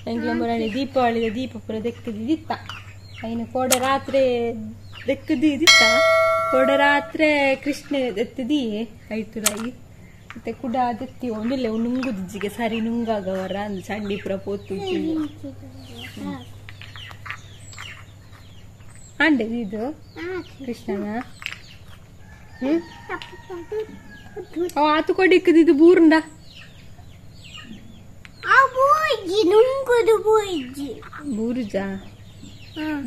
ಎಂಕ್ಲ ಮುರಾಣಿ ದೀಪಾವಳಿದ ದೀಪ ಪೂರ ದೆಕ್ಕದಿತ್ತ ಐನು ಕೋಡೆ ರಾತ್ರಿ ದೆಕ್ಕದಿತ್ತ ಕೋಡೆ ರಾತ್ರಿ ಕೃಷ್ಣ ಎತ್ತಿದಿ ಐತುರಾಯಿ ಮತ್ತೆ ಕುಡ ದೆತ್ತಿ ಒಂದಿಲ್ಲ ನುಂಗುದಿಜ್ಜಿಗೆ ಸರಿ ನುಂಗಾಗವರ ಅಂದ್ ಚಂಡಿಪುರ ಪೋತು ಅಂಡೆ ಇದು ಕೃಷ್ಣನ ಆತು ಕೊಡಿಕ್ಕದಿದ್ದು ಬೂರ್ಂಡ ಬೂರುಜಾ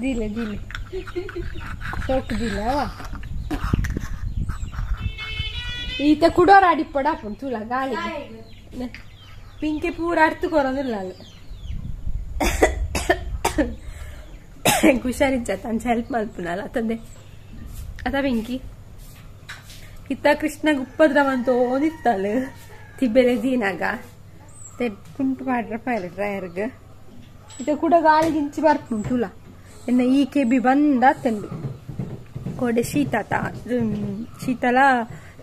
ದಿಲೆ ದಿಲೆ ಸೋಕುದಿಲ್ಲ ಈತ ಕುಡೋರ ಅಡಿಪಡ ತುಲ ಗಾಳಿ ಪಿಂಕೆ ಪೂರ ಅರ್ಥ ಕೊರೊಂದಿಲ್ಲ ಹುಷಾರಿಜ್ಜ ಅಂಚ ಹೆಲ್ಪ್ ಮಲ್ಪುನಲ್ಲ ತಂದೆ ಅತ ಪಿಂಕಿ ಇತ್ತ ಕೃಷ್ಣ ಉಪದ್ರವಂತ ಓದಿತ್ತಲ್ಲ ತಿಬ್ಬೆಲೆ ದೀನಾಗ ಕುಂಟು ಮಾಡ್ರ ಪೈಲ ಡ್ರೈಯರ್ಗ್ ಇತ್ತ ಕೂಡ ಗಾಳಿ ಗಿಂಚಿ ಬರ್ಪುಂಟುಲ ಎನ್ನ ಈ ಕೆಬಿ ಬಂದ ತಂಡು ಕೋಡೆ ಶೀತ ಶೀತಲ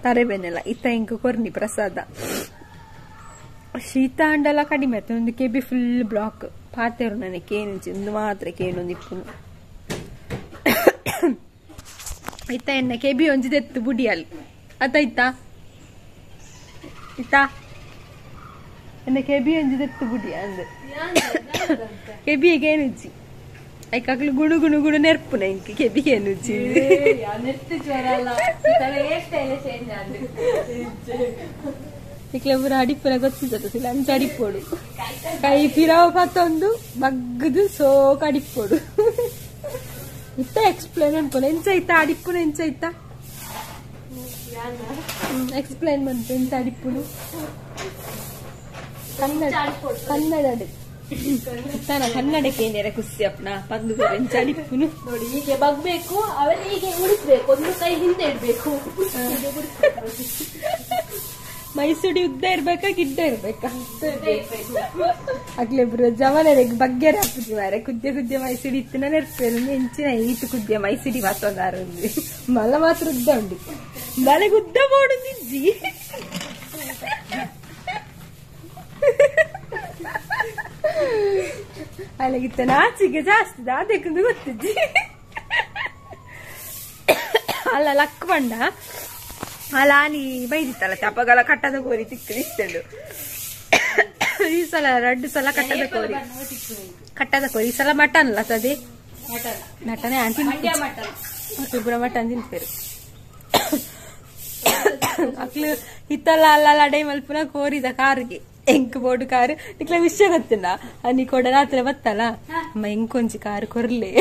ತರೆಬೇನೆಲ್ಲ ಇತ್ತ ಇಂಕ ಕೊರ್ನಿ ಪ್ರಸಾದ ಶೀತ ಅಂಡಲ ಕಡಿಮೆ ಆಯ್ತು ಒಂದು ಕೆಬಿ ಫುಲ್ ಬ್ಲಾಕ್ ಪಾತೆರು ನನಗೆ ಕೇನು ಒಂದು ಮಾತ್ರ ಕೇನೊಂದು ಇಪ್ಪುನು ಇತ್ತ ಎನ್ನ ಕೆಬಿ ಒಂಜಿದೆತ್ತು ಬುಡಿಯಲ್ಲಿ ಅತ್ತ ಇತ್ತ ಇತ್ತ ಎನ್ನ ಕೆಬಿ ಒಂಜಿದೆತ್ತು ಬುಡಿ ಅಂದ್ ಕೆಬಿಗೆ ಏನುಜ್ಜಿ ಐಕಾಗ್ಲು ಗುಣು ಗುಣು ಗುಣು ನೆರ್ಪುನ ಇಂಕ ಕೆಬಿಗೆ ಏನುಜ್ಜಿ ಇಕ್ಲೆ ಪೂರ ಅಡಿಪುನ ಗೊತ್ತಿದ್ದ ಅಂಚ ಅಡಿಪೋಡು ಕೈ ಫಿರಾವ್ ಪತ್ತೊಂದು ಬಗ್ಗದು ಸೋಕ್ ಅಡಿಪೋಡು ಇತ್ತ ಎಕ್ಸ್ಪ್ಲೇನ್ ಅನ್ಪುನ ಎಂಚ ಇತ್ತ ಅಡಿಪುನ ಎಂಚ ಇತ್ತ ಎಕ್ಸ್ಪ್ಲೇನ್ ಬಂತು ಎಂತ ಅಡಿಪುನು ಕನ್ನಡ ಕನ್ನಡ ಕನ್ನಡಕ್ಕೆ ಏನಾರ ಖುಷಿ ಅಪ್ಪನ ಬಂದು ಎಂಚ ಅಡಿಪುನು ನೋಡಿ ಹೀಗೆ ಬಗ್ಬೇಕು ಆಮೇಲೆ ಹೀಗೆ ಉಳಿಸ್ಬೇಕು ಒಂದು ಕೈ ಹಿಂದೆ ಇಡ್ಬೇಕು ಮೈಸೂಡಿ ಉದ್ದ ಇರ್ಬೇಕಾ ಗಿಡ್ಡ ಇರ್ಬೇಕಾ ಅಗ್ಲೆಬ್ರು ಜವನರಿಗೆ ಬಗ್ಗೆರ ಹಾಕುಜಿ ಮಾರೆ ಕುದ್ಯ ಕುದ್ಯ ಮೈಸೂಡಿ ಇತ್ತು ನಾನು ಇರ್ತೇನೆ ಎಂಚಿನ ಈತು ಕುದ್ಯ ಮೈಸೂಡಿ ಮಾತೊಂದಾರು ಮಲ ಮಾತ್ರ ಉದ್ದ ಉಂಡು ಮಲೆಗೆ ಉದ್ದ ಬೋಡುದಿಜ್ಜಿ ಅಲ್ಲಿಗಿತ್ತ ನಾಚಿಗೆ ಜಾಸ್ತಿ ಅದಕ್ಕೊಂದು ಗೊತ್ತಿಜ್ಜಿ ಅಲ್ಲ ಲಕ್ ಬಂಡ ಅಲ್ಲ ಆನಿ ಬೈದಿತ್ತಲ್ಲ ಚಪಗಲ ಕಟ್ಟದ ಕೋರಿ ತಿಕ್ಕ ಇತ್ತಂಡು ಈ ಸಲ ಎರಡು ಸಲ ಕಟ್ಟದ ಕೋರಿ ಕಟ್ಟದ ಕೋರಿ ಈ ಸಲ ಮಟನ್ ಅಲ್ಲ ತದೆ ಮಟನ್ ಇಬ್ಬರ ಮಟನ್ ತಿನ್ಪೇರು ಅಕ್ಲು ಇತ್ತಲ್ಲ ಅಲ್ಲ ಅಡೈ ಮಲ್ಪುನ ಕೋರಿದ ಕಾರಿಗೆ ಎಂಕ್ ಬೋಡು ಕಾರು ನಿಕ್ಲ ವಿಷಯ ಗೊತ್ತಿಲ್ಲ ನೀ ಕೊಡ ರಾತ್ರಿ ಬತ್ತಲ್ಲ ಅಮ್ಮ ಎಂಕೊಂಚಿ ಕಾರು ಕೊರ್ಲೆ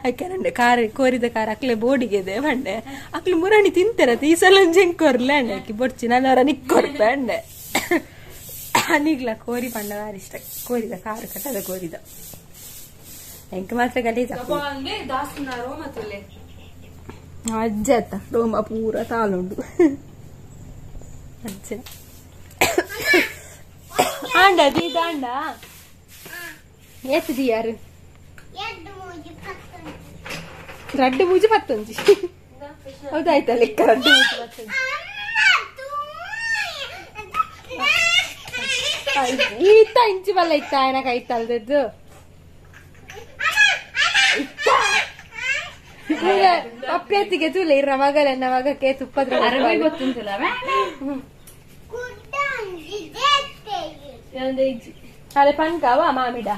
ಅಕ್ಕೆ ನಂಡೆ ಕಾರ್ ಕೋರಿದ ಕಾರ್ ಅಕ್ಲೆ ಬೋಡಿಗೆ ಬಂಡೆ ಅಕ್ಲು ಮುರಣಿ ತಿಂತಾರತ್ತೆ ಈ ಸಲ ಒಂಜಿ ಎಂಕ್ ಕೊರ್ಲೆ ಅಂಡೆ ಅಕ್ಕಿ ಬೊಡ್ಚಿ ನಾನು ಅವರ ನಿಕ್ ಕೊರ್ಪೆ ಅಂಡೆ ನಿಗ್ಲ ಕೋರಿ ಪಂಡ ಇಷ್ಟ ಕೋರಿದ ಕಾರು ಕಟ್ಟದ ಕೋರಿದ ಎಂಕ್ ಮಾತ್ರ ಗಲೀಜ್ ಅಜ್ಜ ಅತ್ತ ರೋಮ ಪೂರ ತಾಲುಂಡು ಅಜ್ಜ ಆಂಡ ದೀದಾಂಡ ಏತದಿ ಯಾರು ರಡ್ಡು ಮೂಜಿ ಪತ್ತೊಂಜಿ ಹೌದಾಯ್ತಾ ಲೆಕ್ಕ ರಡ್ಡು ಮೂಜಿ ಪತ್ತೊಂಜಿ ಈತ ಇಂಚಿ ಬಲ್ಲ ಇತ್ತ ಏನಕ ಐತಲ್ದದ್ದು ಅಪ್ಪ್ಯತ್ತಿಗೆ ತೂಲೆ ಇರ ಮಗಲೆನ್ನ ಮಗಕ್ಕೆ ತುಪ್ಪದ್ರ ಅಲೆ ಪಂಕವ ಮಾಮಿಡ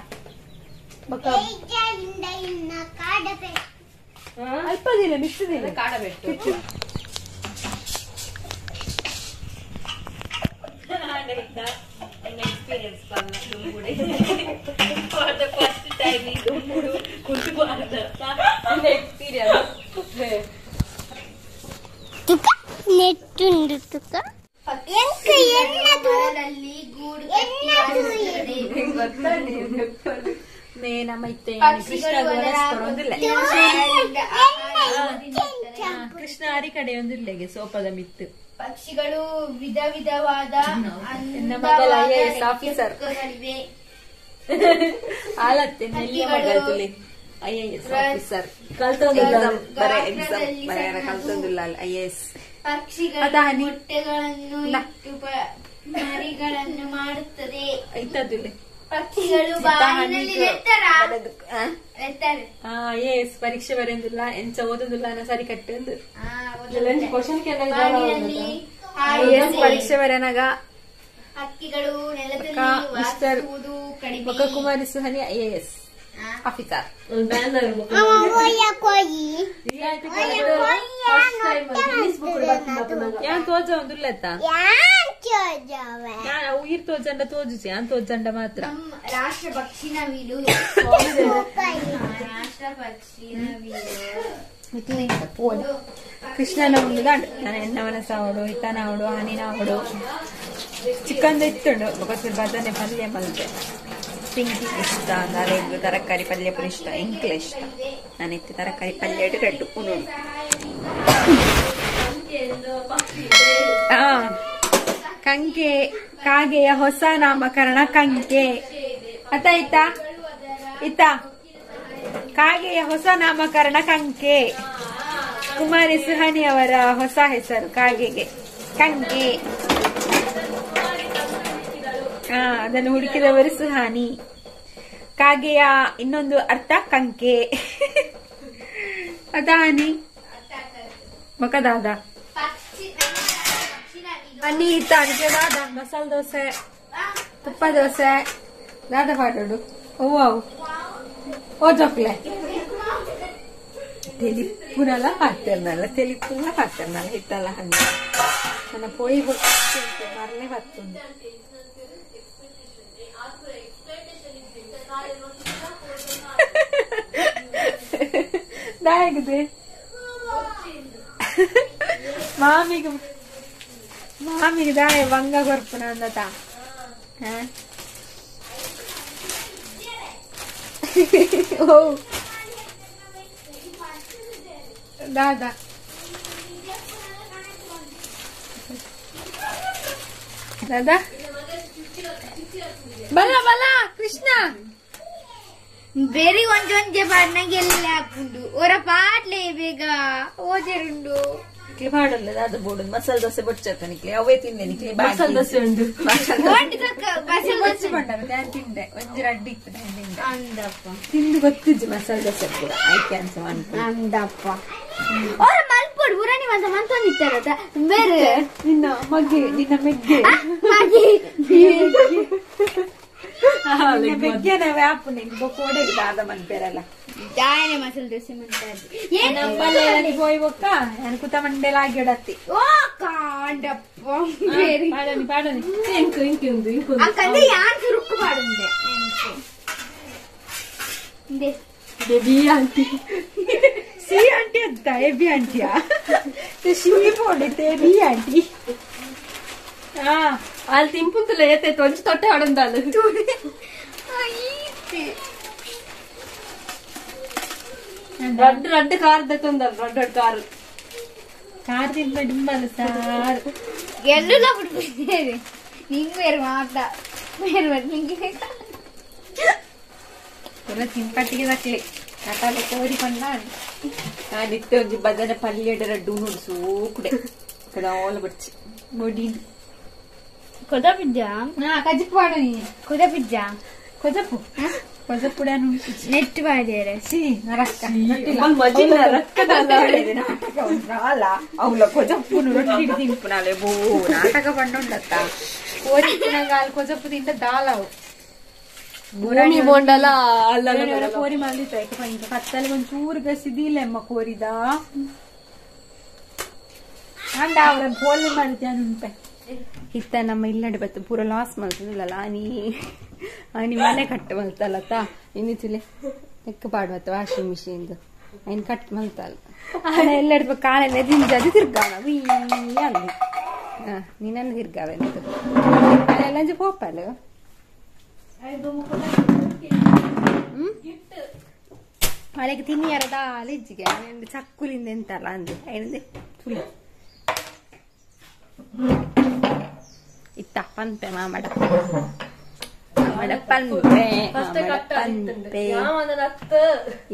ಅಲ್ಪದಿಲ್ಲ ಮಿಕ್ಸದಿಲ್ಲ ಕಾಡಬೆಟ್ಟು ನೆಟ್ಟುಂಡು ತುಕ ಕೃಷ್ಣ ಹರಿ ಕಡೆ ಒಂದಿಲ್ಲೆಗೆ ಸೋಪದ ಮಿತ್ತು ಪಕ್ಷಿಗಳು ವಿಧ ವಿಧವಾದ ಆಫೀಸರ್ ಆಲತ್ತೆ ಐಎಎಸ್ ಆಫೀಸರ್ ಕಲ್ತೊಂದಿಲ್ಲ ಐಎಎಸ್ ಪಕ್ಷಿಗಳು ಮೊಟ್ಟೆಗಳನ್ನು ಇಟ್ಟು ಮರಿಗಳನ್ನು ಮಾಡುತ್ತದೆ. ಪಕ್ಷಿಗಳು ಬಾಯಿನಲ್ಲಿ ನೆತ್ತರ ನೆತ್ತರ. ಎಸ್ ಪರೀಕ್ಷೆ ಬರೆಯಂದಿಲ್ಲ ಎಂಚ ಓದೋದಿಲ್ಲ ನಾ ಸರಿ ಕಟ್ಟಂದು ಎಸ್ ಪರೀಕ್ಷೆ ಬರೆಯನಾಗ ಹಕ್ಕಿಗಳು ನೆಲದಲ್ಲಿ ವಾಸಿಸುವುದು ಕಡಿಮೆ. Kumari Suhani IAS officer. ಯಾನ್ ತೋಜ ಒಂದುಲ್ಲತ್ತ ಉಯಿರ್ ತೋಜಂಡ ತೋಜುಚಿ ಯಾನ್ ತೋಜಂಡ ಮಾತ್ರ. ರಾಷ್ಟ್ರ ಪಕ್ಷಿ ನವಿಲು. ರಾಷ್ಟ್ರ ಪಕ್ಷಿ ನವಿಲು. ಕೃಷ್ಣನ ಒಂದು ದಾಂಡು ನಾನು ಎನ್ನವನ ಸಾವಡು ಹಿತನ ಅವಡು ಹನಿನ ಅವಡು ಚಿಕನ್ ಇತ್ತುಂಡು ಬೊಕ ಬದನೆ ಪಲ್ಯ ಮಲ್ತೆ. ಪಿಂಕಿ ಇಷ್ಟ ನಾಳೆಗ್ ತರಕಾರಿ ಪಲ್ಯ ಪೂರ ಇಷ್ಟ ಎಂಕ್ಲ ಇಷ್ಟ. ನಾನಿತ್ತೆ ತರಕಾರಿ ಪಲ್ಯ ರಡ್ಡು ಉಣುಡು. ಕಂಕೆ ಕಾಗೆಯ ಹೊಸ ನಾಮಕರಣ ಕಂಕೆ. ಅತ್ತ ಇತ್ತ ಇತ್ತ ಕಾಗೆಯ ಹೊಸ ನಾಮಕರಣ ಕಂಕೆ. ಕುಮಾರಿ ಸುಹಾನಿ ಅವರ ಹೊಸ ಹೆಸರು ಕಾಗೆಗೆ ಕಂಕೆ. ಅದನ್ನು ಹುಡುಕಿದವರು ಸುಹಾನಿ. ಕಾಗೆಯ ಇನ್ನೊಂದು ಅರ್ಥ ಕಂಕೆ. ಅದಾನಿ ಮಕದಾದ ಅನ್ನಿ ಇತ್ತ ಅಡಿಗೆ ದಾದ ಮಸಾಲೆ ದೋಸೆ ತುಪ್ಪ ದೋಸೆ ದಾದ ಪಾಡೋಡು. ಓ ಓ ಜೋಕ್ಲೆ ತೆಲಿಪುನಲ ಪಾತೆರ್ನಲ್ಲ ತೆಲಿಪುನ ಪಾತೆರ್ನಲ್ಲ ಹಿತ್ತಲ್ಲ ಹಂಗೆ ನನ್ನ ಪೋಯಿ ಮರಲೆ ಬತ್ತುಂಡು. ದಾಯಗದೆ ಮಾಮಿಗೆ ಮಾಮಿಗೆ ದಾಯ ಬಂಗ ಕೊರ್ಪುನ ಅಂದತ. ಓ ದಾದಾ ದಾದಾ ಬಲ ಬಲ ಕೃಷ್ಣ ಬೇರೆ ಒಂಜೊಂಜೆ ಪಾಡ್ನಂಗೆ ಎಲ್ಲ ಹಾಕುಂಡು ಒರ ಪಾಟ್ಲೆ ಬೇಗ ಓಜರುಂಡು ಪಾಡಲ್ಲ ದಾದ ಬೋಡು ಮಸಾಲೆ ದೋಸೆ ಬೊಚ್ಚತ್ತ ನಿಕ್ಲೆ ಅವೇ ತಿಂದೆ ನಿಕ್ಲೆ ಮಸಾಲೆ ದೋಸೆ ಉಂಡು ನಾನು ತಿಂದೆ ಒಂಜಿ ರಡ್ಡಿ ಇತ್ತು ನಾನು ತಿಂದೆ ಅಂದಪ್ಪ ತಿಂದು ಗೊತ್ತಿಜ್ಜಿ ಮಸಾಲೆ ದೋಸೆ ಕೂಡ I can ಅಂದಪ್ಪ ಅವರ ಮಲ್ಪೋಡು ಊರಾಣಿ ಮಾತ ಮಂತೊಂದಿತ್ತಾರತ ಬೇರೆ ನಿನ್ನ ಮಗೆ ನಿನ್ನ ಮೆಗ್ಗೆ ಮಗೆ ಮೆಗ್ಗೆನ ವ್ಯಾಪು ನಿಂಗೆ ಬೊಕ್ಕೋಡೆ ದಾದ ಮನ್ಪೇರಲ್ಲ ಜಾಯನೆ ಮಸಾಲೆ ದೋಸೆ ಮಂತಾರೆ ನಮ್ಮಲ್ಲಿ ಹೋಯ್ ಬೊಕ್ಕ ನಾನು ಕುತ ಮಂಡೆಲ ಆಗಿಡತ್ತಿ. ಓ ಕಾಂಡಪ್ಪ ಬೇರೆ ಪಾಡನಿ ಪಾಡನಿ ಇಂಕು ಇಂಕು ಉಂದು ಇಂಕು ಅಕ್ಕಂದ್ರೆ ಯಾನ್ ಸುರುಕ್ಕು ಪಾಡುಂದೆ ಇಂದೆ ಬೇಬಿ ಆಂಟಿ ಸಿ ಆಂಟಿ ಅಂತ ಎಬಿ ಆಂಟಿಯಾ she ಪೋಡಿತೆ ಬಿ ಆಂಟಿ. ಅಲ್ಲಿ ತಿಂಪುಂತಲ್ಲ ಏತೆ ಒಂಜಿ ತೊಟ್ಟೆ ಹಾಡೊಂದಾಲು ರಡ್ಡು ರಡ್ಡು ಕಾರ್ ದತ್ತೊಂದಲ್ಲ ರಡ್ಡು ರಡ್ಡು ಕಾರು ಕಾರ್ ತಿಂಪ ಡಿಂಬಲ್ ಸಾರ್ ಎಲ್ಲುಲ ಬಿಡ್ಬಿಟ್ಟಿದ್ದೇವೆ ನಿಂಗೆ ಬೇರೆ ಮಾತ ಬೇರೆ ನಿಂಗೆ ಪೂರ ತಿಂಪಟ್ಟಿಗೆ ದಕ್ಲೆ ನಟಾಲೆ ಕೋರಿ ಪಂಡ ನಾನಿತ್ತೆ ಒಂಜಿ ಬದನೆ ಪಲ್ಯಡ್ ರಡ್ಡು ಉಣುಡು ಸೋಕುಡೆ ಕಡಾಲ ಬಡ್ಚಿ ಬೊಡಿ ಕೊದ ಪಿಜ್ಜಾ ಕಜಿಪು ಪಾಡು ನೀ ಕೊದ ಪಿಜ್ಜಾ ಕೊಜಪು ಕೊಜಪುಡ ನೆಟ್ ಪಾಡ್ಯಾರೆ ಸಿ ನರಕ್ಕ ನಾಟಕ ಉಂಟಲ್ಲ ಅವಳ ಕೊಜಪ್ಪುನು ರೊಟ್ಟಿ ತಿಂಪುನಾಲೆ ಬೋ ನಾಟಕ ಪಂಡುಂಡತ್ತ ಕೋರಿ ಪುನಗಾಲ್ ಕೊಜಪ್ಪು ತಿಂತ ದಾಲವು ಭೂಮಿ ಬೋಂಡಲ ಅಲ್ಲ ಕೋರಿ ಮಲ್ದಿತ್ತ ಇಂಕ ಕತ್ತಲೆ ಒಂಚೂರು ಗಸಿದಿಲ್ಲ ಕೋರಿದ ಅಂಡ ಅವರ ಪೋಲಿ ಮಾಡ್ತೇನೆ ಉಂಟೆ ಇತ್ತ ನಮ್ಮ ಇಲ್ಲಡೆ ಬತ್ತು ಪೂರ ಲಾಸ್ ಮಲ್ತದಿಲ್ಲಲ್ಲ ಆನಿ ಆನಿ ಮನೆ ಕಟ್ ಮಲ್ತಲ್ಲತ್ತ ಇನ್ನಿಚುಲೆ ನೆಕ್ ಪಾಡುವತ್ತ ವಾಷಿಂಗ್ ಮಿಷಿನ್ ಐನ್ ಕಟ್ ಮಲ್ತಲ್ಲ ಎಲ್ಲೆಡ್ ಕಾಲೆಲ್ಲ ದಿಂಜಾದಿ ತಿರ್ಗಾವ ಅಂದು ನಿನ್ನನ್ನು ತಿರ್ಗಾವೆ ಅಂತ ಅಲ್ಲೆಲ್ಲ ಪೋಪಲು ಅಳೆಗೆ ತಿನ್ನಿಯಾರ ದಾಲಿಜ್ಜಿಗೆ ಚಕ್ಕುಲಿಂದ ಎಂತಲ್ಲ ಅಂದು ಐನಂದೆ ತುಳಿ ಇತ್ತ ಪನ್ಪೆ ಮಾಮಡ ಮಾಮಡ ಪನ್ಪೆ ಪನ್ಪೆ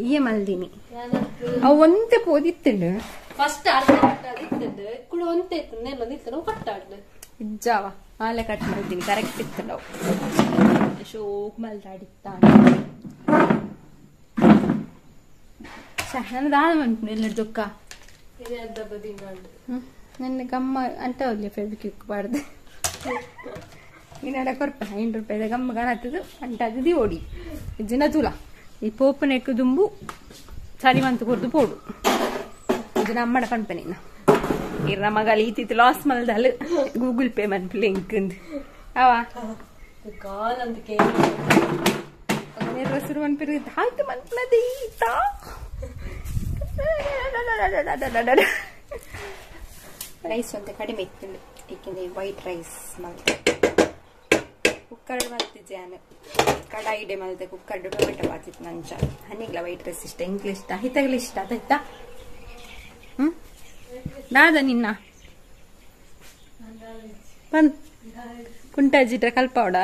ಈಯ ಮಲ್ದಿನಿ ಅವು ಒಂತೆ ಪೋದಿತ್ತುಂಡು ಫಸ್ಟ್ ಅರ್ಧ ಕಟ್ಟಾದಿತ್ತುಂಡು ಕುಳು ಒಂತೆ ಇತ್ತು ನೆಲ್ಲೊಂದು ಇತ್ತು ಕಟ್ಟಾಡ್ದು ಇಜ್ಜಾವ ಆಲೆ ಕಟ್ ಮಾಡಿದ್ದೀನಿ ಕರೆಕ್ಟ್ ಇತ್ತು ನಾವು. ಶೋಕ್ ಮಲ್ದಾಡಿತ್ತ ನನ್ನ ದಾದ ಮನ್ಪುಂಡು ಎಲ್ಲ ದುಃಖ ನನ್ನ ಗಮ್ಮ ಅಂತ ಹೋಗ್ಲಿ ಫೆಬಿಕ್ವಿಕ್ ಬಾರ್ದು ಇನ್ನಡ ಕೊರ್ಪ 5 ರೂಪಾಯಿದ ಗಮ್ಮ ಕಾಣತ್ತದು ಅಂಟದು ಓಡಿ ಜಿನ ತುಲ ಈ ಪೋಪನೆಕ್ಕು ದುಂಬು ಸರಿ ಮಂತು ಕೊರ್ದು ಪೋಡು ಇದು ನಮ್ಮಡ ಪನ್ಪನಿನ ಇರ್ನ ಮಗಲ್ ಈತಿತ್ತು ಲಾಸ್ ಮಲ್ದಲ್ ಗೂಗಲ್ ಪೇ ಮನ್ಪು ಲಿಂಕ್ ಅವ ಶುರು ಮನ್ಪಿರು ಹಾಯ್ತು ಮನ್ಪುನದ ಈತ ರೈಸ್ ಅಂತ ಕಡಿಮೆ ಇತ್ತು ಏಕೆಂದರೆ ವೈಟ್ ರೈಸ್ ಮಲ್ತೆ ಕುಕ್ಕರ್ ಮಲ್ತಿದ್ದೆ ಕಡಾಯಿಡೆ ಮಲ್ತೆ ಕುಕ್ಕರ್ ಟೊಮೆಟೊ ಬಾತಿತ್ತು ನಂಚ ಹನಿಗ್ಲ ವೈಟ್ ರೈಸ್ ಇಷ್ಟ ಇಂಗ್ಲಿಷ್ ಇಷ್ಟ ಹಿತಗ್ಲ ಇಷ್ಟ ಆಯ್ತಾ ಹ್ಮ್ ದಾದ ನಿನ್ನ ಬಂದ್ ಕುಂಟಾಜಿಟ್ರ ಕಲ್ಪವಡ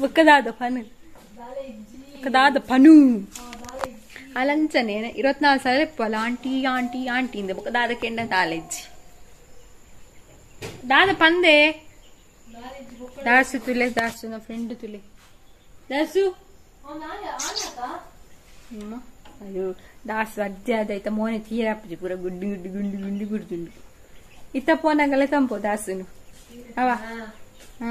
ಬೊಕ್ಕದಾದ ಪನು ಬೊಕ್ಕದಾದ ಪನು ಅಲಂಚನೆ 24 ಸಾವಿರ ಇಪ್ಪಲ್ಲ ಆಂಟಿ ಆಂಟಿ ಆಂಟಿ ಇಂದ ಬೊಕ್ಕ ದಾದ ಕೆಂಡ ತಾಲೆಜ್ಜಿ ದಾದ ಪಂದೆ ದಾಸು ತುಲೆ ದಾಸು ನನ್ನ ಫ್ರೆಂಡ್ ತುಲೆ ದಾಸು ಅಯ್ಯೋ ದಾಸು ಅಜ್ಜಿ ಅದಾಯ್ತ ಮೋನೆ ತೀರಾಪುಜಿ ಪೂರ ಗುಡ್ಡು ಗುಡ್ಡು ಗುಂಡು ಗುಂಡು ಗುಡ್ದುಂಡು ಇತ್ತ ಪೋನಾಗಲ್ಲ ತಂಪು ದಾಸುನು ಅವ ಹಾ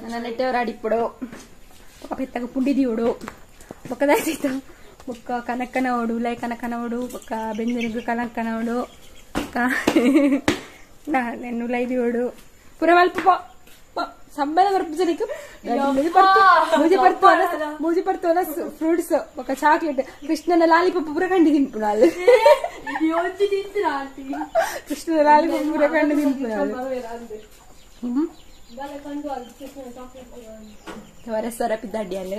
ನನ್ನ ನೆಟ್ಟವರ ಅಡಿಪಡು ಪಕ್ಕ ಪೆತ್ತಗ ಪುಂಡಿದಿಯೋಡು ಬೊಕ್ಕದಾಯ್ತು ಬೊಕ್ಕ ಕನಕನ ಓಡು ಲೈ ಕನಕನ ಓಡು ಬೊಕ್ಕ ಬೆಂದನಿಗು ಕನಕನ ಓಡು ಬೊಕ್ಕ ನೆನ್ನು ಲೈದಿ ಓಡು ಪುರ ಮಲ್ಪ ಸಂಬಳ ಬರ್ಪುಜನಿಕ್ ಮೂಜಿ ಪರ್ತು ಮೂಜಿ ಪರ್ತು ಫ್ರೂಟ್ಸ್ ಬೊಕ್ಕ ಚಾಕ್ಲೇಟ್ ಕೃಷ್ಣನ ಲಾಲಿಪಾಪ್ ಪೂರ ಕಂಡು ತಿನ್ಪುನ ಅಲ್ಲಿ ಕೃಷ್ಣನ ಲಾಲಿಪಾಪ್ ಪೂರ ಕಂಡು ತಿನ್ಪುನ ಹೊರ ಪಿದ್ದಾಡಿಯಲ್ಲ.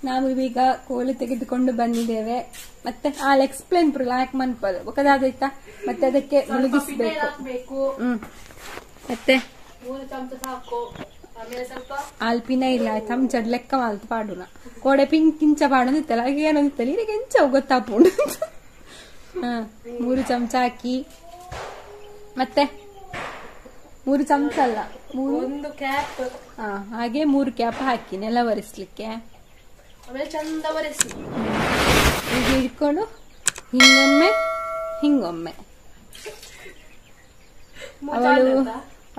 ನಾವು ಈಗ ಕೋಲು ತೆಗೆದುಕೊಂಡು ಬಂದಿದ್ದೇವೆ. ಮತ್ತೆ ಆಲ್ ಎಕ್ಸ್ಪ್ಲೇನ್ ಪುರ ಲಾಕ್ ಮನ್ಪದು ಬೊಕ್ಕದಾದೈತಾ ಮತ್ತೆ ಅದಕ್ಕೆ ಮುಳುಗಿಸ್ಬೇಕು. ಮತ್ತೆ ಆಲ್ಪಿನ ಇಲ್ಲ ಚಮಚಡ್ ಲೆಕ್ಕ ಮಾಲ್ತು ಪಾಡುನ ಕೋಡೆ ಪಿಂಕ್ ಇಂಚ ಪಾಡೊಂದಿತ್ತಲ್ಲ ಹಾಗೆ ಏನೊಂದಿತ್ತಲ್ಲ ಈಗ ಎಂಚ ಗೊತ್ತಾಪುಂಡು. 3 ಚಮಚ ಹಾಕಿ ಮತ್ತೆ 3 ಚಮಚ ಅಲ್ಲ 1 ಕ್ಯಾಪ್ ಹಾಗೆ 3 ಕ್ಯಾಪ್ ಹಾಕಿ ನೆಲ ಒರೆಸ್ಲಿಕ್ಕೆ. ಆಮೇಲೆ ಚಂದ ಒರೆಸಿ ಹೀಗೆ ಹಿಡ್ಕೊಂಡು ಹಿಂಗೊಮ್ಮೆ ಹಿಂಗೊಮ್ಮೆ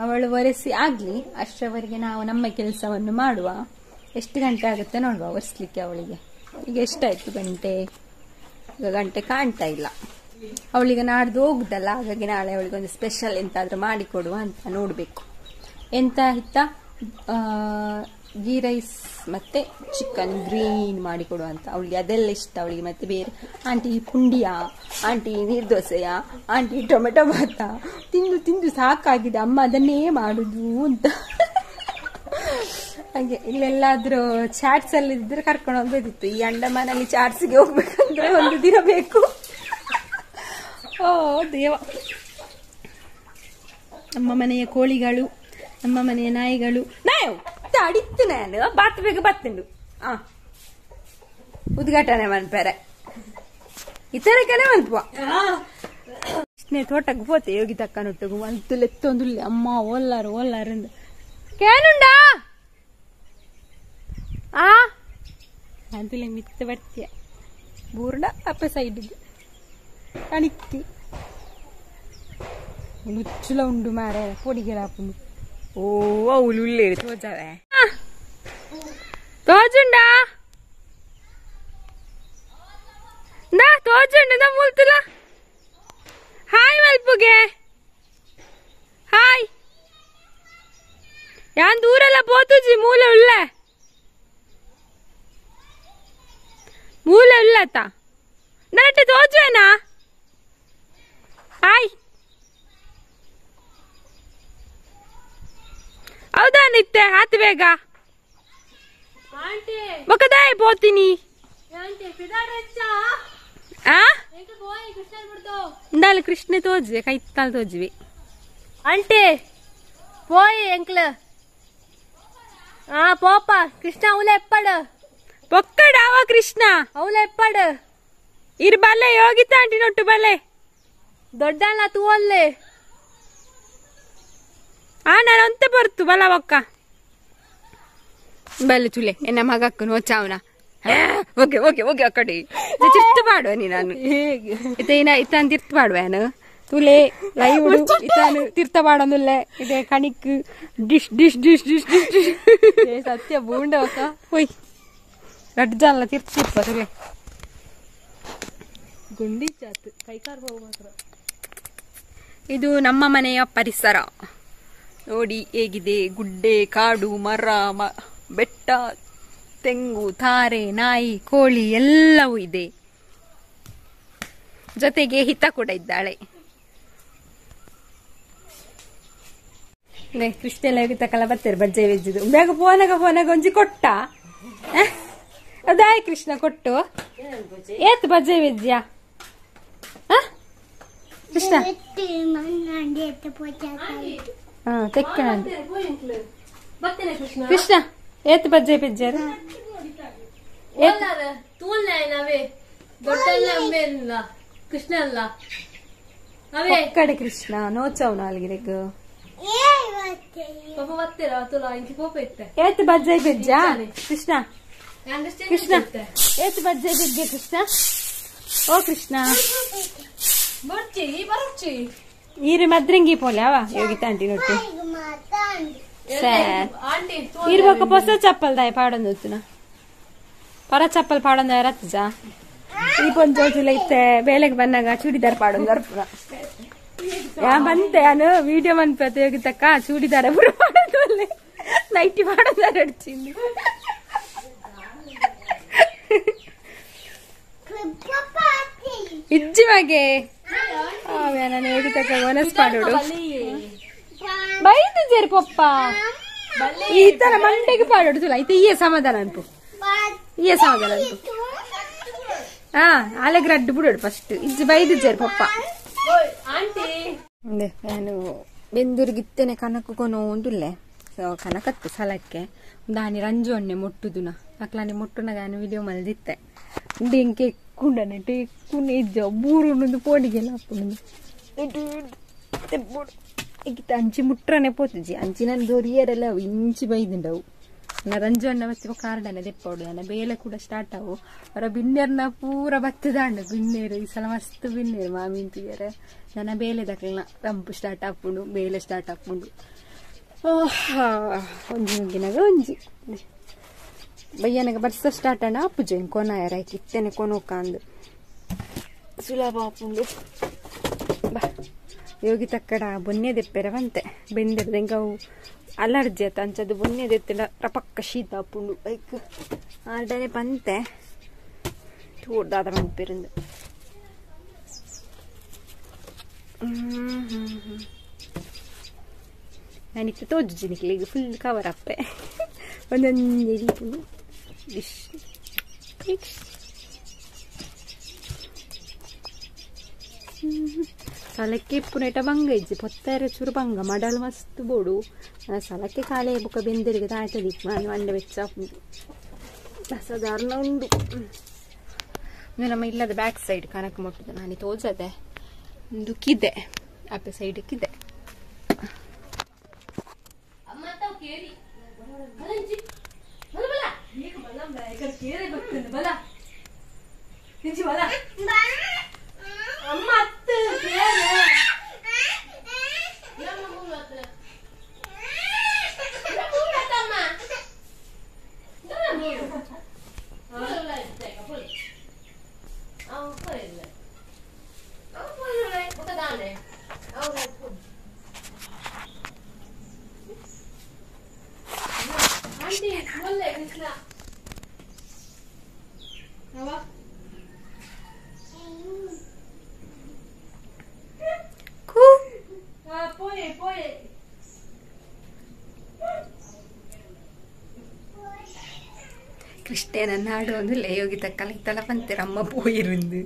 ಅವಳು ಒರೆಸಿ ಆಗ್ಲಿ ಅಷ್ಟರವರೆಗೆ ನಾವು ನಮ್ಮ ಕೆಲಸವನ್ನು ಮಾಡುವ. ಎಷ್ಟು ಗಂಟೆ ಆಗುತ್ತೆ ನೋಡುವ ಒರೆಸ್ಲಿಕ್ಕೆ ಅವಳಿಗೆ. ಈಗ ಎಷ್ಟಾಯ್ತು ಗಂಟೆ? ಈಗ ಗಂಟೆ ಕಾಣ್ತಾ ಇಲ್ಲ. ಅವಳಿಗೆ ನಾಡ್ದು ಹೋಗುದಲ್ಲ, ಹಾಗಾಗಿ ನಾಳೆ ಅವಳಿಗೆ ಒಂದು ಸ್ಪೆಷಲ್ ಎಂತಾದ್ರೂ ಮಾಡಿಕೊಡುವ ಅಂತ ನೋಡಬೇಕು. ಎಂತ ಹಿತ್ತ ಗೀ ರೈಸ್ ಮತ್ತೆ ಚಿಕನ್ ಗ್ರೀನ್ ಮಾಡಿಕೊಡುವ ಅಂತ. ಅವಳಿಗೆ ಅದೆಲ್ಲ ಇಷ್ಟ ಅವಳಿಗೆ. ಮತ್ತೆ ಬೇರೆ ಆಂಟಿ ಪುಂಡಿಯಾ, ಆಂಟಿ ನೀರು ದೋಸೆಯಾ, ಆಂಟಿ ಟೊಮೆಟೊ ಭಾತ ತಿಂದು ತಿಂದು ಸಾಕಾಗಿದೆ ಅಮ್ಮ, ಅದನ್ನೇ ಮಾಡುದು ಅಂತ. ಹಾಗೆ ಇಲ್ಲೆಲ್ಲಾದ್ರೂ ಚಾಟ್ಸ್ ಅಲ್ಲಿ ಇದ್ರೆ ಕರ್ಕೊಂಡು ಹೋಗ್ಬೇಕಿತ್ತು. ಈ ಅಂಡಮಾನಲ್ಲಿ ಚಾಟ್ಸ್ಗೆ ಹೋಗ್ಬೇಕಂದ್ರೆ ಒಂದು ದಿನ ಬೇಕು. ಓ ದೇವ. ನಮ್ಮ ಮನೆಯ ಕೋಳಿಗಳು, ನಮ್ಮ ಮನೆಯ ನಾಯಿಗಳು. ನಾಯವು ಅಡಿತ್ತು ನಾನು ಬಾತ್ ಬೇಗ ಬತ್ತುಂಡು. ಆ ಉದ್ಘಾಟನೆ ಮನ್ಪೇರೆ ಇತರಕನೆ ಮನ್ಪುವ. ತೋಟಕ್ಕೆ ಪೋತೆ ಯೋಗಿ ತಕ್ಕನೊಟ್ಟುಗು ಮಲ್ತುಲೆತ್ತೊಂದುಲ್ಲೆ ಅಮ್ಮ ಓಲ್ಲಾರು ಓಲ್ಲಾರು ಕೇನುಂಡಾ ಆ ಅಂತುಲೆ ಮಿತ್ತ ಬರ್ತೀಯ ಬೂರ್ಣ ಅಪ್ಪ ಸೈಡ್ಗೆ ಕಣಿಕ್ಕಿ ನುಚ್ಚುಲ ಉಂಡು ಮಾರೆ ಪೊಡಿಗೆಲಾಪುಂಡು. ಓ ಅವಳು ಉಳ್ಳೇರಿ ತೋಜಾವೆ ತೋಜುಂಡಾ ನಾ ತೋಜುಂಡು ನಾ ಮೂಲ್ತುಲ. Hi ಮಲ್ಪುಗೆ hi. ಯಾನ್ ದೂರಲ್ಲ ಪೋತುಜಿ ಮೂಲ ಉಳ್ಳ ಮೂಲ ಉಳ್ಳತ ನರಟೆ ತೋಜುವೇನಾ? ಹಾಯ್ ಹೌದಾ ನಿತ್ಯ ಆತು ಬೇಗ ಬೊಕ್ಕದಾಯ್ ಪೋತೀನಿ. ಇಂದಾಲ ಕೃಷ್ಣ ತೋಜುವೆ ಕೈತಾಲ್ ತೋಜುವೆ ಆಂಟಿ ಪೋಯ್ ಎಂಕ್ಲ ಆ ಪೋಪ ಕೃಷ್ಣ ಅವಲ ಎಪ್ಪಡು ಪೊಕ್ಕಡಾವ ಕೃಷ್ಣ ಅವಲ ಎಪ್ಪಡು ಇರ್ ಬಲ್ಲೆ ಯೋಗಿತ ಆಂಟಿ ನೊಟ್ಟು ಬಲ್ಲೆ ದೊಡ್ಡಣ್ಣ ತೂವಲ್ಲೆ ಆ ನಾನು ಅಂತ ಬರ್ತು ಬಲ ಒಕ್ಕ ಬಲ್ಲೆ ತುಲೆ ಎನ್ನ ಮಗಕ್ಕು ನೋಚಾವನ ಓಕೆ ಓಕೆ ಓಕೆ ಅಕ್ಕಡಿ ತಿರ್ತು ಪಾಡುವ ನೀ ನಾನು ಇತ್ತೇನ ಇತ್ತಾನು ತಿರ್ತು ಪಾಡುವ ತುಲೆ ಲೈವ್ ಇತ್ತಾನು ತಿರ್ತ ಪಾಡೊಂದುಲ್ಲೆ ಇದೆ ಕಣಿಕ್ dish dish dish dish dish dish ಸತ್ಯ ಬೂಂಡವಕ್ಕ ಒಯ್ ರಡ್ಡು ಜನ ತಿರ್ತು ತಿರ್ಪ ತುಲೆ ಗುಂಡಿ ಚಾತು ಕೈಕಾರ್ ಹೋಗು ಮಾತ್ರ. ಇದು ನಮ್ಮ ಮನೆಯ ಪರಿಸರ ನೋಡಿ ಹೇಗಿದೆ. ಗುಡ್ಡೆ, ಕಾಡು, ಮರ, ಬೆಟ್ಟ, ತೆಂಗು, ತಾರೆ, ನಾಯಿ, ಕೋಳಿ ಎಲ್ಲವೂ ಇದೆ. ಜೊತೆಗೆ ಹಿತ ಕೂಡ ಇದ್ದಾಳೆ. ಕೃಷ್ಣ ತಕಲ ಬರ್ತಾರೆ ಬಜ್ಜೆ ವೆಜ್ಜಿದು ಬೇಗ ಫೋನಾಗ ಫೋನಾಗ ಒಂಜಿ ಕೊಟ್ಟ ಅದಾಯ್ ಕೃಷ್ಣ ಕೊಟ್ಟು ಏತ್ ಬಜ್ಜೆ ವೆಜ್ಜಿಯಾ ಕೃಷ್ಣ ತೆಕ್ಕಣ ಕೃಷ್ಣ ಏತ್ ಬಜ್ಜೆ ಪೆಜ್ಜಾರು ಕಡೆ ಕೃಷ್ಣ ನೋಚವ್ ನಾಲ್ಗಿರೆಗ್ ಏತ್ ಬಜ್ಜೆ ಪೆಜ್ಜ ಕೃಷ್ಣ ಕೃಷ್ಣ ಏತ್ ಬಜ್ಜೆ ಪೆಜ್ಜೆ ಕೃಷ್ಣ ಓ ಕೃಷ್ಣ ಈರು ಮದ್ರಂಗಿ ಪೋಲೆ ಅವ ಯೋಗಿತ ಆಂಟಿ ನೋಟಿ ಇರ್ಬೊಕ್ಕ ಹೊಸ ಚಪ್ಪಲ್ ದಾಯ ಪಾಡೊಂದು ಪರ ಚಪ್ಪಲ್ ಪಾಡೊಂದು ರತ್ಜ ಈ ಪೊಂಜೋಜುಲ ಇತ್ತೆ ಬೇಲೆಗೆ ಬಂದಾಗ ಚೂಡಿದಾರ್ ಪಾಡೊಂದು ಅರ್ಪುನ ಯಾ ಬಂತೆ ನಾನು ವಿಡಿಯೋ ಮನ್ಪೆ ಯೋಗಿತಕ್ಕ ಚೂಡಿದಾರ ಪೂರ ಪಾಡೊಂದು ನೈಟಿ ಪಾಡೊಂದಾರ ಅಡ್ಚಿಂದು ಇಜ್ಜಿ ಮಗೆ ನಾನು ಯೋಗಿತಕ್ಕ ಒನಸ್ ಪಾಡೋಡು ಬೈದು ಜೇರಿ ಪಪ್ಪ ಈ ತರ ಮಂಡೆಗೆ ಪಾಡೋಡು ತುಲ ಐತೆ ಈ ಸಮಾಧಾನ ಅನ್ಪು ಈ ಸಮಾಧಾನ ಅನ್ಪು ಹಾ ಆಲೆಗ್ ರಡ್ಡು ಬಿಡೋಡು ಫಸ್ಟ್ ಇಜ್ಜಿ ಬೈದು ಜೇರಿ ಪಪ್ಪ. ನಾನು ಬೆಂದೂರಿಗೆ ಕನಕು ಕೊನೋ ಒಂದುಲ್ಲೆ ಸೊ ಕನಕತ್ತು ಸಲಕ್ಕೆ ದಾನಿ ರಂಜು ಅಣ್ಣೆ ಮೊಟ್ಟುದುನ ಅಕ್ಲಾನಿ ಮೊಟ್ಟುನಾಗ ನಾನು ವಿಡಿಯೋ ಮಲ್ದಿತ್ತೆ ಡೆಂಕೆ ಎಕ್ಕುಂಡನೆ ಟೆಕ್ಕುನೆ ಇಜ್ಜ ಬೂರು ಪೋಡಿಗೆಲ್ಲ ಹಾಕೊಂಡು ಇಕ್ಕಿತ ಅಂಚಿ ಮುಟ್ರನೆ ಪೋತುಜಿ ಅಂಚಿ ನನ್ ದೊರಿಯರೆಲ್ಲ ಇಂಚಿ ಬೈದುಂಡವು ನಾ ರಂಜು ಅಣ್ಣ ಬತ್ತಿ ಕಾರ್ಡನೆ ದೆಪ್ಪೋಡು ನನ್ನ ಬೇಲೆ ಕೂಡ ಸ್ಟಾರ್ಟ್ ಅವು ಅವರ ಬಿನ್ನೇರ್ನ ಪೂರ ಬತ್ತದಾಂಡು ಬಿನ್ನೇರು ಈ ಸಲ ಮಸ್ತ್ ಬಿನ್ನೇರು ಮಾಮಿಂತಿದ್ದಾರೆ ನನ್ನ ಬೇಲೆ ದಕ್ಲನ ತಂಪು ಸ್ಟಾರ್ಟ್ ಆಪುಂಡು ಬೇಲೆ ಸ್ಟಾರ್ಟ್ ಆಪುಂಡು ಒಂಜಿ ಮುಗಿನಾಗ ಒಂಜಿ ಬಯ್ಯನಗ ಬರ್ಸ ಸ್ಟಾರ್ಟ್ ಅಣ್ಣ ಅಪ್ಪುಜೆ ಕೊನಾಯರ ಇತ್ತೇನೆ ಕೊನೋಕ ಅಂದು ಸುಲಭ ಆಪುಂಡು ಬಾ ಯೋಗಿ ತಕ್ಕಡ ಬೊನ್ನೆ ದೆಪ್ಪೆರ ಬಂತೆ ಬೆಂದಿರ್ದಂಗೆ ಅವು ಅಲರ್ಜಿ ಆತ ಅಂಚದು ಬೊನ್ನೆ ದೆತ್ತಿಡ ರಪಕ್ಕ ಶೀತ ಆಪುಂಡು ಐಕ್ ಆರ್ಡನೆ ಬಂತೆ ತೋಡ್ದಾದ ಬಂಪಿರಂದು ನಾನಿತ್ತು ತೋಜು ಈಗ ಫುಲ್ ಕವರ್ ಅಪ್ಪೆ ಒಂದೊಂದು ಇಡೀಪುಂಡು ಡಿಶ್ ಸಲಕ್ಕೆ ಇಪ್ಪುನೇಟ ಬಂಗ ಇಜ್ಜಿ ಪೊತ್ತಾರೆ ಚೂರು ಬಂಗ ಮಡಲ್ ಮಸ್ತ್ ಬೋಡು ಸಲಕ್ಕೆ ಕಾಲೆ ಬುಕ್ಕ ಬೆಂದರಿಗೆ ತಾಯ್ತದಿ ನಾನು ಅಂಡೆ ಬೆಚ್ಚ ಸಾಧಾರಣ ಉಂಡು. ನಮ್ಮ ಇಲ್ಲದ ಬ್ಯಾಕ್ ಸೈಡ್ ಕನಕ ಮುಟ್ಟುದು ನಾನು ತೋಜದೆ ಒಂದು ಕಿದೆ ಅಪ್ಪೆ ಸೈಡ್ ಕಿದೆ ಕೃಷ್ಣನ ನಾಡು ಒಂದು ಲೇಯೋಗಿ ತಕ್ಕಲ ಇತ್ತಲ ಬಂತೀರಮ್ಮ ಪೋಯಿருந்து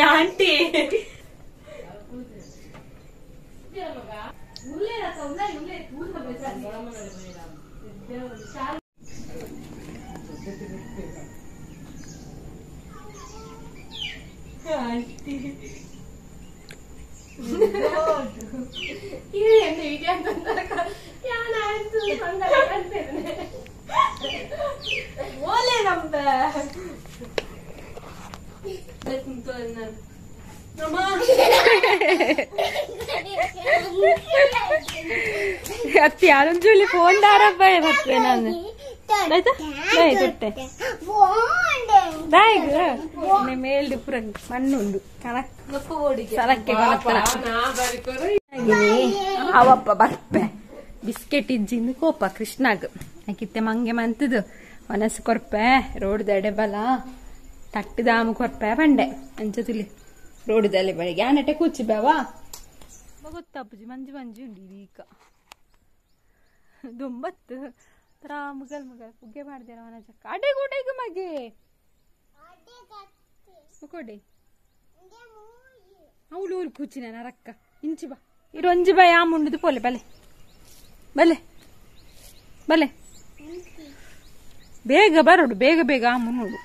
ಆಂಟಿ ಓಲೆ ನಂಬ ಅತ್ತಿ ಅದೊಂಚೂಲಿ ಫೋನ್ ದಾರಪ್ಪ ಬರ್ತೇನೆ ನಾನು ಆಯ್ತಾ ತೊಟ್ಟೆ ದಾಯಿಗ ಮೇಲ್ಡು ಪೂರ ಮಣ್ಣುಂಡು ಕಣಕ್ ಸರಕ್ಕೆ ಅವಪ್ಪ ಬರ್ಪೆ ಬಿಸ್ಕೆಟ್ ಇಜ್ಜಿಂದು ಕೋಪ ಕೃಷ್ಣಾಗ ಆಕಿತ್ತೆ ಮಂಗೆ ಮಂತದು ಮನಸ್ಸು ಕೊರ್ಪೆ ರೋಡ್ ದಡೆ ಬಲ ತಟ್ಟಿದಾಮ ಕೊರ್ಪೆ ಬಂಡೆ ಅಂಚ ತುಲಿ ರೋಡ್ ದಲೆ ಬೆಳಗ್ಗೆ ಆನಟೆ ಕೂಚಿ ಬೇವಾ ಗೊತ್ತಪ್ಪಜಿ ಮಂಜು ಮಂಜು ಉಂಡು ಈಗ ದೊಂಬತ್ತು ತರ ಮುಗಲ್ ಮುಗಲ್ ಪುಗ್ಗೆ ಮಾಡ್ದೇರ ಮನಜಕ್ಕ ಅಡೆ ಗುಡೆಗು ಮಗೆ ಕೊಡಿ ಅವಳು ಊರು ಕೂಚಿನ ನರಕ್ಕ ಇಂಚಿ ಬಾ ಇರು ಒಂಜಿ ಬಾ ಯಾ ಮುಂಡುದು ಪೋಲೆ ಬಲೆ ಬಲೆ ಬಲೆ ಬೇಗ ಬರೋಡು ಬೇಗ ಬೇಗ ಆ ಮುನ್ನೋಡು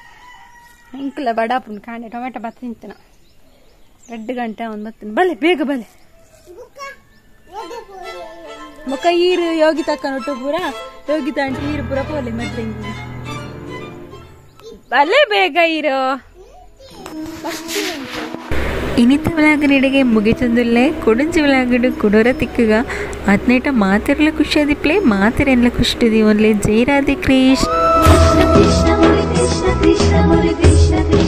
ಇಂಕಲ ಬಡಾಪುನ್ ಕಾಣೆ ಟೊಮೆಟೊ ಬತ್ತ ತಿಂತನ 2 ಗಂಟೆ ಒಂದು ಬತ್ತನ ಬಲೆ ಬೇಗ ಬಲೆ ಮುಖ ಈರು ಯೋಗಿ ತಕ್ಕನೊಟ್ಟು ಪೂರ ಯೋಗಿ ತಂಟು ಈರು ಪೂರ ಪೋಲೆ ಮತ್ತೆ ಬಲೆ ಬೇಗ ಈರು ಇನಿತ ವ್ಲಾಗನಿಡೆಗೆ ಮುಗಿಚೊಂದುಲ್ಲೆ ಕೊಡುಂಜಿ ವ್ಲಾಗಡು ಕುಡೋರ ತಿಕ್ಕುಗ ಅತ್ನೇಟ ಮಾತೆರ್ಲ ಖುಷಿಯಾದಿಪ್ಲೆ ಮಾತೆರೆನ್ಲ ಖುಷಿ ಒನ್ಲೆ ಜೈ ರಾಧೆ ಕೃಷ್ಣ. ಕೃಷ್ಣ ಕೃಷ್ಣ ಕೃಷ್ಣ ಕೃಷ್ಣ.